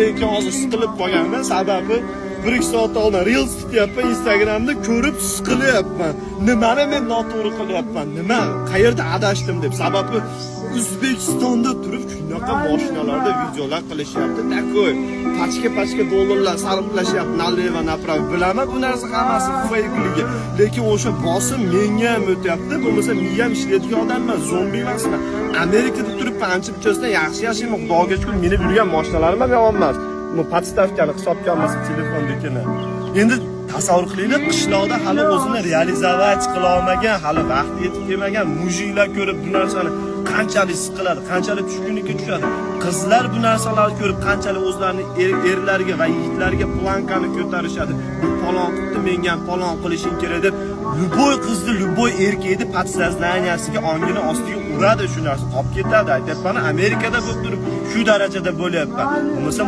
Lekin hozir siqilib qolganman. Sababi 1-2 soat oldin reels tutyapman Instagramda, ko'rib siqilyapman. Nimani men noto'g'ri qilyapman? Nima, qayerda adashdim deb. Sababi O'zbekistonda turib shunaqa mashinalarda videolar qilishyapti. Такой пачка пачка dollarlar sarflashyapti налево направо. Bilaman, bu narsa hammasi feykligi. Lekin o'sha bosim menga ham o'tyapti. Bo'lmasa miyam ishlaydigan odamman, zombi emasman. Amerikada turib ancha munchasidan yaxshi yashayman. Xudoga shukur, minib yurgan mashinalarim ham yomon emas. Bu подставка ni hisobga olmasa, telefondagini. Endi tasavvur qilinglar, qishloqda hali o'zini реализовать qila olmagan, hali vaqti yetib kelmagan мужик lar ko'rib bu narsani qanchalik siqiladi, qanchalik tushkunlikka tushadi. Qizlar bu narsalarni ko'rib qanchalik o'zlarini erlariga va yigitlarga планка ni ko'tarishadi. Bu palon qilibdi, menga ham palon qilishing kerak deb любой qizni, любой erkakni подсознания siga, ongini ostiga uradi shu narsa, qolib ketadi. Aytyapman, Amerikada bo'lib turib shu darajada bo'lyapman. Bo'lmasa